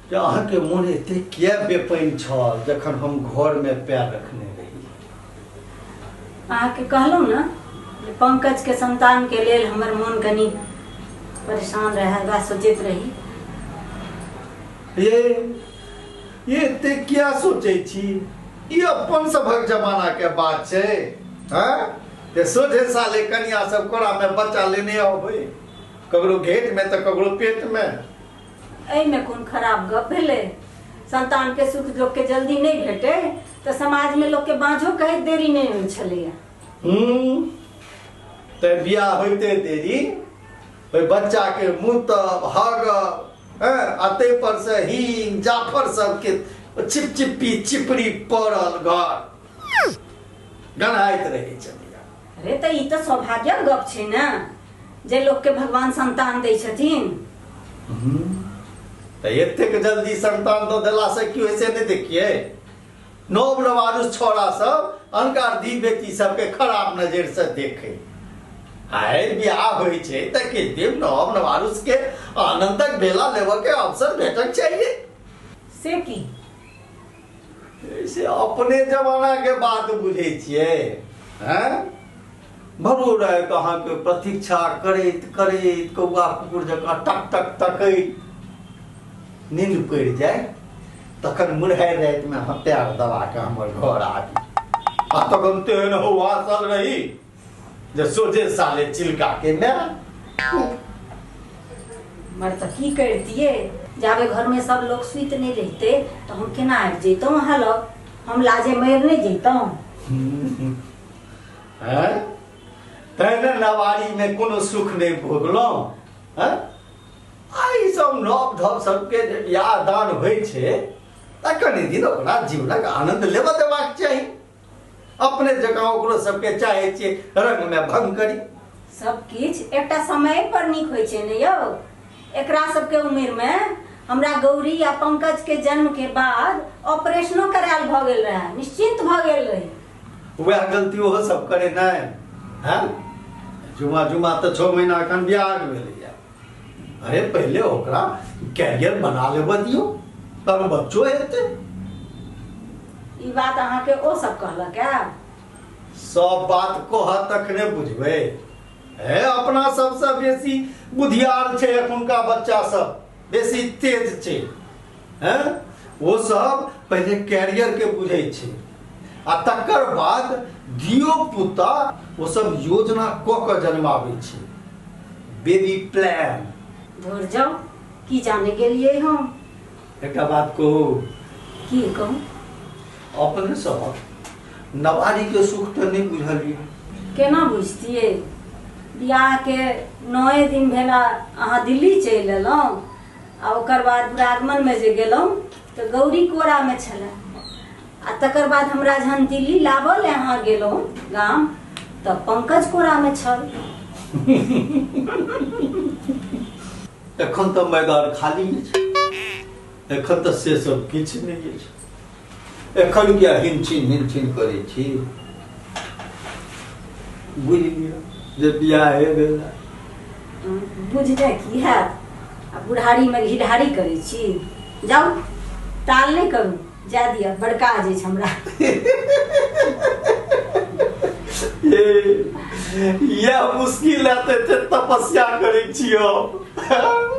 जे अहाँके मोन एते किया बेपैन छल जखन हम घरमे पैर रखने रही? अहाँके कहलहुँ ने जे पंकजके संतानके लेल हमर मोन कनि परेशान रहै, वएह सोचैत रही। ये ये एते किया सोचै छी? ई अपन सभक जमाना के बात छै। हैं ते सोझे साले कनिया सब कोरा में बच्चा लेने अबै, ककरो घेट में तऽ ककरो पेट में। एहिमे कोन खराब गप भेलै? संतानके सुख लोकके जल्दी नहि भेटै तऽ समाजमे लोकके बाँझो कहैत देरी नहि होइ छलैया। तऽ बियाह होइते देरी ओहि बच्चाके मुँह हग हँ, आ ताहि पर से हींग जाफर सबके चिपचिप्पी चिपरी पड़ल घर गन्हाइत रहै छलैया। अरे तऽ ई तऽ सौभाग्यक गप छै ने जे लोकके भगवान संतान दै छथिन। तऽ एतेक जल्दी संतान दऽ देलासँ की होइ से नहि देखियै? नव नवारुस छौड़ा सब अनकार धी बेटी सबके खराब नजर से देखे। आइ बियाह होइ छै तऽ किछु दिन नव नवारुस के आनंदक बेला लेबऽ के अवसर भेटक चाहिए। से की? से अपने जमाना के बात बुझै छियै? हैं भरू राति अहाँके प्रतीक्षा करैत करैत कौआ कुकुर जकाँ टक टक तकैत नींद पड़ि जाय, तखन मुरहारि रातिमे अहाँ पैर दबा कऽ हमर घर आबी आ तखन तेहन हौआसल रही जे सोझे साले चिलका के माय। मर तऽ की करितियै, जाबे घरमे सब लोक सुति नहि रहितै तऽ हम केना आबि जैतहुँ अहाँ लग? हम लाजे मरि नहि जैतहुँ? हैं तैं ने नवारीमे कोनो सुख नहि भोगलहुँ। हैं आ ई सब नव धव सबके जे बियाह दान होइ छै तऽ कनि दिन ओकरा जीवनक आनंद लेबऽ देबाक चाही। अपने जकाँ ओकरो सबके चाहै छियै रंगमे भंग करी। सब किछु एकटा समय पर नीक होइ छै ने यौ। एकरा सबके उम्र में हमरा गौरी आ पंकज के जन्म के बाद ऑपरेशनो करायल भऽ गेल रहे, निश्चिंत भऽ गेल रही। वएह गलती ओहो सब करे नहि हैं? जुमा जुमा तऽ 6 महीना एखन बियाह भेलैया। अरे पहिले ओकरा कैरियर बना लेबऽ दियौ तब बच्चो हेतै। ई बात अहाँके ओ सब कहलक है? सब बात कहत तखने बुझबै। हे अपना सबसँ बेसी बुधियार छै एखुनका बच्चा सब, बेसी तेज छै। हैं ओ सब पहिले कैरियर के बुझै छै आ तकर बाद धियो पुता ओ सब योजना कऽ कऽ जन्माबै छै, बेबी प्लान। धुर जाउ, की जाने गेलियै हम। एकटा बात कहू? की कहू? अपने सब नवारी के सुख तऽ नहि बुझलियै। केना बुझतियै? बियाह के 9 दिन भेला अहाँ दिल्ली चलि एलहुँ आ ओकर बाद दुरागमन में जे गेलहुँ तऽ गौरी कोरा में छलै आ तकर बाद हमरा जहन दिल्ली लाबऽ ले अहाँ गेलहुँ गाम तऽ पंकज कोरा में छल। एखन तऽ मैदान खाली अछि, एखन तऽ से सब किछु नहि अछि। एखन किया हिनछिन हिनछिन करै छी? बुझि लिअ जे बियाहे भेल। बुझने की हैत, आ बुढ़ारीमे घिढारी करै छी। जाउ, ताल नहि करू, जाय दिअ, बड़ काज अछि हमरा। इएह मुश्किल है तऽ एते तपस्या करै छी हम।